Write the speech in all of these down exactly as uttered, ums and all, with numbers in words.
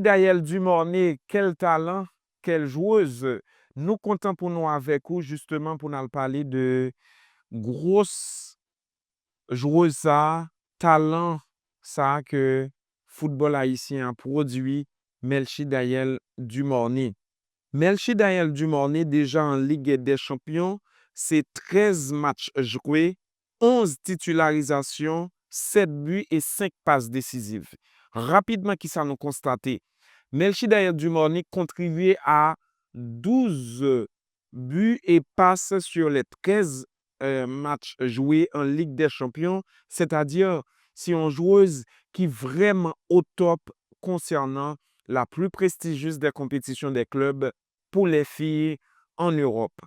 Dayel Dumornay, quel talent, quelle joueuse. Nou kontan pou nou avèk ou, jisteman, pou n al pale de gwos jwez sa, talan sa ke foutbòl ayisyen an pwodui, Melchie Dayel Dumornay. Melchie Dayel Dumornay deja an Lig dè Chanpyon, se trèz match jwe, onz titilarizasyon, sèt bi e senk pas desiziv. Rapidman, kisa nou konstate? Melchie Dayel Dumornay kontribye a douz bi e pas sur les treize, euh, match jwe an Lig dè Chanpyon, sètadi se yon jwez ki vrèman o top konsènan la pli prestijyez dè konpetisyon dè klèb pou lè fi an Ewòp.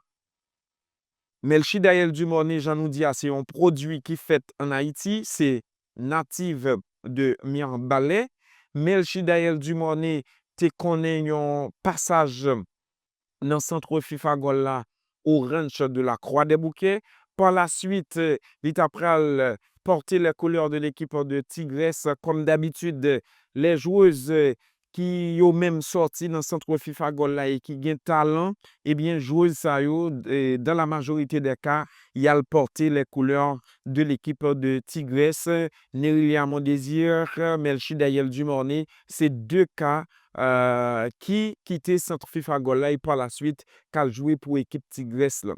Melchie Dayel Dumornay, jan nou di a, se yon pwodui ki fèt an Ayiti, se natif de Mirebalais. Melchie Dayel Dumornay te konnen yon pasaj nan sant FIFA Gold la, au Ranch de la Croix des Bouquets. Par la suite, li ta pral porter les couleurs de l'équipe de Tigres. Comme d'habitude, les joueuses ki yo menm sòti nan sant FIFA Gold la e ki gen talan, ebyen, jwez sa yo, eh, dans la majorité des cas, y al porter les couleurs de l'équipe de Tigres. Nerilia Mondésir, Melchie Dayel Dumornay, se de ka, euh, ki kite sant FIFA Gold la e par la suite k al jwe pou ekip Tigres la.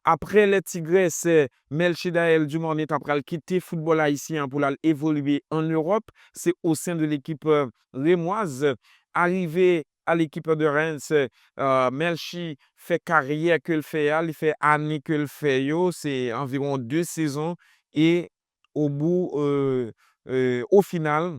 Après les Tigres, eh, Melchie Dayel Dumornay ta pral kite foutbòl ayisyen an pou l al evolye an Ewòp. Se au sein de l'équipe, euh, rémoise. Arrivé à l'équipe de Reims, euh, Melchie fè karyè ke l fè a, li fè ane ke l fè yo, se anviwon de sezon, e au bout, euh, euh, au final,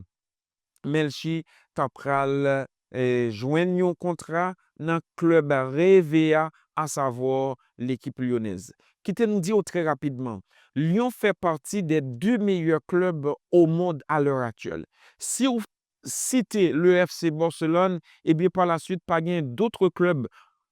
Melchie ta pral, eh, jwenn yon kontra nan klèb reve a, asavwa l'équipe lyonnaise. Kite nou di w trè rapidman, Lyon fait partie des deux meilleurs clubs au monde à l'heure actuelle. Si w site le F C Barcelone, ebyen, par la suite, pa gen dòt klèb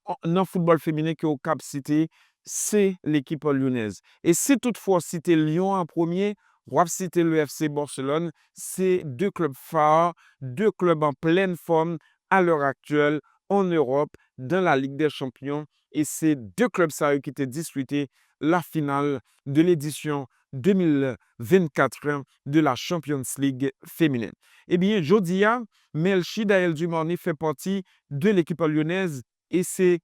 an, nan foutbòl feminen ke w kab site, se l'équipe lyonnaise. E si toutfwa w site Lyon an premye, w ap site le F C Barcelone, se de klèb fa, de klèb an plèn fòm à l'heure actuelle en Europe, dans la Ligue des Champions, e se de klèb sa yo ki te dispite la finale de l'édition deux mille vingt-quatre de la Champions League féminine. Ebyen, jodi a, Melchie Dayel Dumornay fè pati de l'équipe lyonnaise e se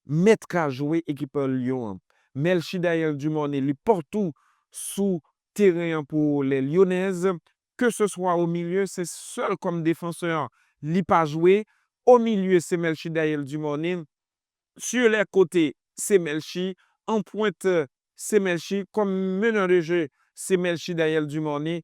mèt a jwe ekip Lyon an. Melchie Dayel Dumornay, li patou sou teren an pou les Lyonnaises, ke se swa o milye, se sèl kòm defansè li pa jwe. O milye, se Melchie Dayel Dumornay. Sur les côtés, se Melchie. An pwent, se Melchie. Kòm meneur de jeu, se Melchie Dayel Dumornay.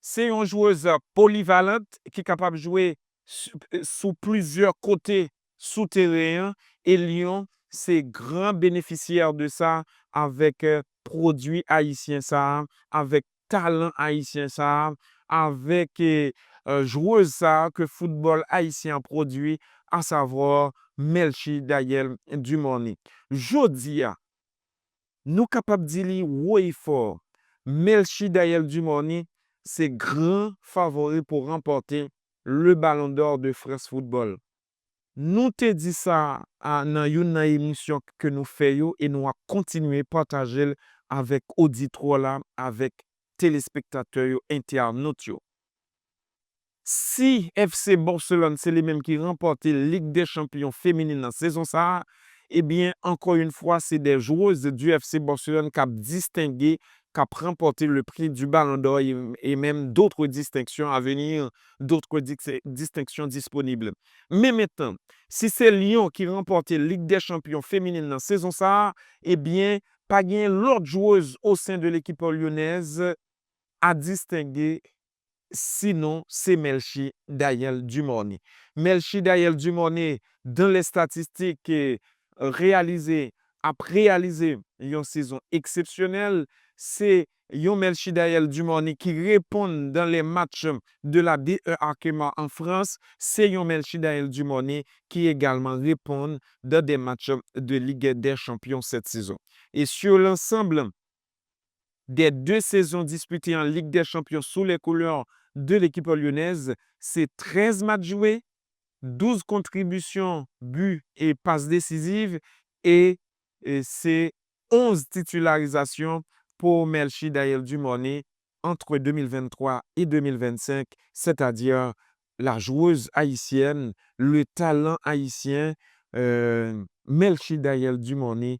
Se yon jwez polivalant ki kapab jwe sou, sou plizyè kote sou teren an. E Lyon se gran benefisyè de sa avèk, eh, pwodui ayisyen sa a, avèk talan ayisyen sa a, avèk, eh, eh, jwez sa a ke foutbòl ayisyen an pwodui, asavwa Melchie Dayel Dumornay. Jodi a, nou kapab di li wo e fò, Melchie Dayel Dumornay se gran favori pou ranpòte le Ballon d'Or de France Football. Nou te di sa a nan youn nan emisyon ke nou fè yo e nou ap kontinye pataje l avèk oditwa la, avèk telespektatè yo, entènot yo. Si F C Barcelone se li menm ki ranpòte Lig dè Chanpyon feminin nan sezon sa a, ebyen, ankò yon fwa, se de jwez du F C Barcelone k ap distenge, k ap ranpòte le prix du Ballon d'Or e, e menm d'autres distinctions à venir, d'autres dis-, distinctions disponibles. Men mentnan, si se Lyon ki ranpòte Lig dè Chanpyon feminin nan sezon sa a, ebyen, pa gen lòt jwez au sein de l'équipe lyonnaise à distinguer, sinon se Melchie Dayel Dumornay. Melchie Dayel Dumornay, dans les statistiques, eh, reyalize, ap reyalize yon sezon eksepsyonèl. Se yon Melchie Dayel Dumornay ki reponn dans les matchs de la D E A Kema en France. Se yon Melchie Dayel Dumornay ki egalman reponn dans des matchs de Ligue des Champions cette saison. Et sur l'ensemble, des deux saisons disputées en Ligue des Champions sous les couleurs de l'équipe lyonnaise, se trèz match jwe, douz kontribisyon, bi e pas desiziv, e, e se onz titilarizasyon pou Melchie Dayelle Dumornay entre deux mille vingt-trois et deux mille vingt-cinq, c'est-à-dire la joueuse haïtienne, le talent haïtien, euh, Melchie Dayelle Dumornay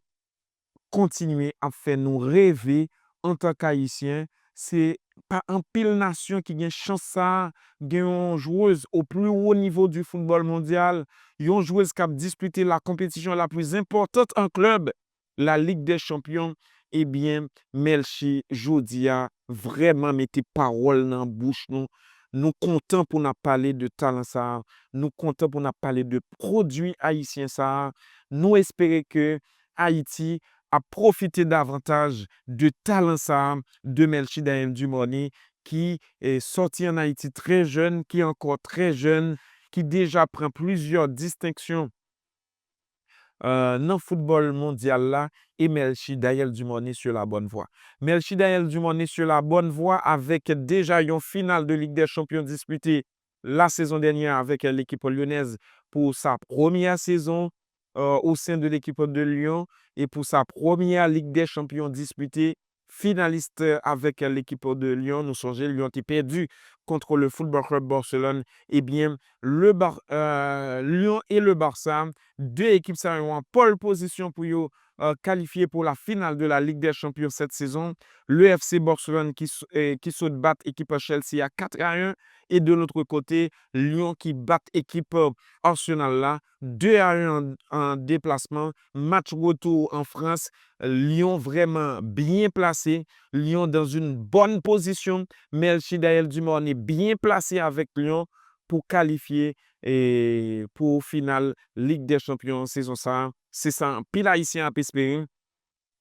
kontinye ap fè nou reve antank Ayisyen. Se pa anpil nasyon ki gen chans sa a, gen yon jwez au plus haut niveau du football mondial, yon jwez k ap dispite la compétition la plus importante en club, la Ligue des Champions. Ebyen, Melchie, jodi a, vrèman mete pawòl nan bouch nou. Nou kontan pou n ap pale de talan sa a. Nou kontan pou n ap pale de pwodui ayisyen sa a. Nou espere ke Ayiti ap pwofite davantaj de talan sa a, de Melchie Dayelle Dumornay, ki, eh, sòti ann Ayiti trè jèn, ki ankò trè jèn, ki deja pran plizyè distenksyon, euh, nan foutbòl mondyal la, e Melchie Dayelle Dumornay sur la bonne voie. Melchie Dayelle Dumornay sur la bonne voie avec déjà yon final de Ligue des Champions dispité la saison dernière avec l'équipe lyonnaise pour sa première saison, euh, au sein de l'équipe de Lyon et pour sa première Ligue des Champions disputée, finaliste avec l'équipe de Lyon. Nou sonje Lyon te pèdi contre le Football Club Barcelone. Ebyen, le Bar-, euh, Lyon et le Barça, de ekip sa yo an pole position pou yo, euh, kalifye pou la finale de la Ligue des Champions cette saison. Le F C Barcelone ki, s- eh, ki sot bat ekip Chelsea a quatre à un, et de l'autre côté, Lyon ki bat ekip, euh, Arsenal la deux à un en, en déplacement. Match retour en France, Lyon vrèman byen plase. Lyon dans une bonne position. Melchie Dayelle Dumornay byen plase avèk Lyon pou kalifye e pou final Ligue des Champions sezon sa a. Se sa anpil Ayisyen ap espere.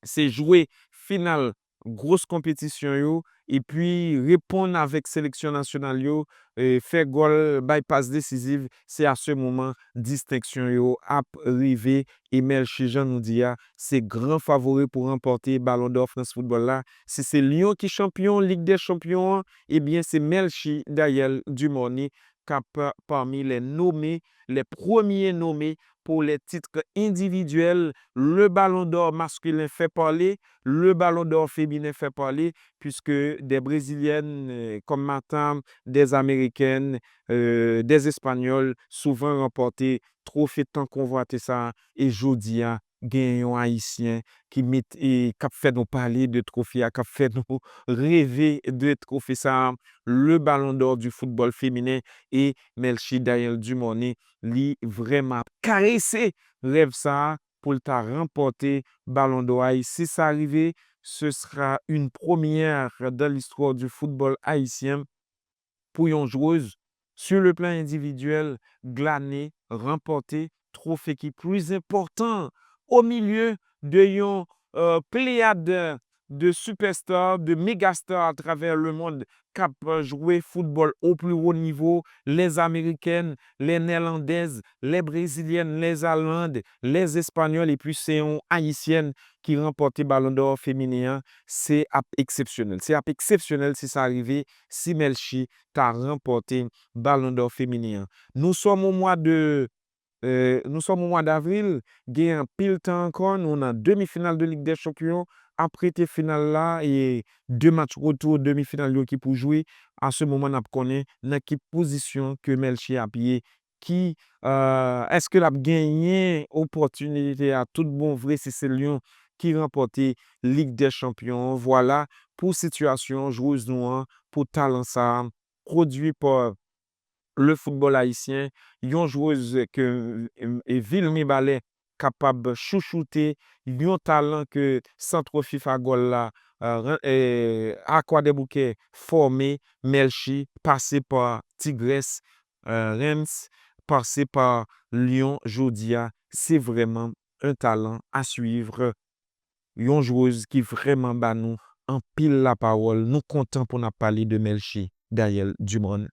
Se jwe final gwo konpetisyon yo, epi reponn avèk seleksyon nasyonal yo, e fè gòl, bay pas desiziv. Se a se moman distenksyon yo ap rive. E Melchie, jan nou di a, se gran favori pou ranpòte Ballon d'Or France Football la. Si se Lyon ki chanpyon Ligue des Champions an, ebyen se Melchie Dayelle Dumornay k ap pami les nommés, les premiers nommés pour les titres individuels. Le Ballon d'Or masculin fait parler, le Ballon d'Or féminin fait parler, puisque des Brésiliennes, euh, comme Martha, des Américaines, euh, des Espagnols, souvan ranpòte twofe tan konvwate sa a. E jodi a, gen yon Ayisyen ki met, e, k ap fè nou pale de twofe a, k ap fè nou reve de twofe sa a, le Ballon d'Or du football féminin, e Melchie Dayelle Dumornay, li vrèman ap karese rèv sa a pou l ta ranpòte Ballon d'Or a. E si sa rive, ce sera une première dans l'histoire du football haïtien pou yon jwez, sur le plan individuel, glane, ranpòte twofe ki pli enpòtan o milye de yon, euh, pleyad de superstar, de megastar atravè lemond k ap jwe foutbòl o pli wo nivo, les Américaines, les Néerlandaises, les Brésiliennes, les Allemandes, les Espagnols, epi se yon Ayisyèn ki ranpòte Ballon d'Or feminen an. Se ap eksepsyonèl. Se ap eksepsyonèl si sa rive, si Melchie ta ranpòte Ballon d'Or feminen an. Nous sommes au mois de, euh, nous sommes au mois d'avril, gen anpil tan ankò, nou nan demi final de Ligue des Champions, ap rete final la, e de match retour demi final yo ki pou jwe, a se moman n ap konnen nan ki pozisyon ke Melchie ap ye, ki, euh, èske l ap genyen opòtinite a tout bon vre si se Lyon ki ranpòte Ligue des Champions an. Vwala pou sitiyasyon jwez nou an, pou talan sa a, pwodui pa le football ayisyen, yon jwez ke, e, e, vil Mibalè kapab chouchoute, yon talan ke sant FIFA Gòl la, e, ren-, e, Akwadèboukè fòme, Melchie, pase pa Tigrès, e, Reims, pase pa Lyon jodi a, se vrèman un talent à suivre. Yon jwez ki vrèman ba nou anpil lapawòl. Nou kontan pou n ap pale de Melchie Dayelle Dumornay.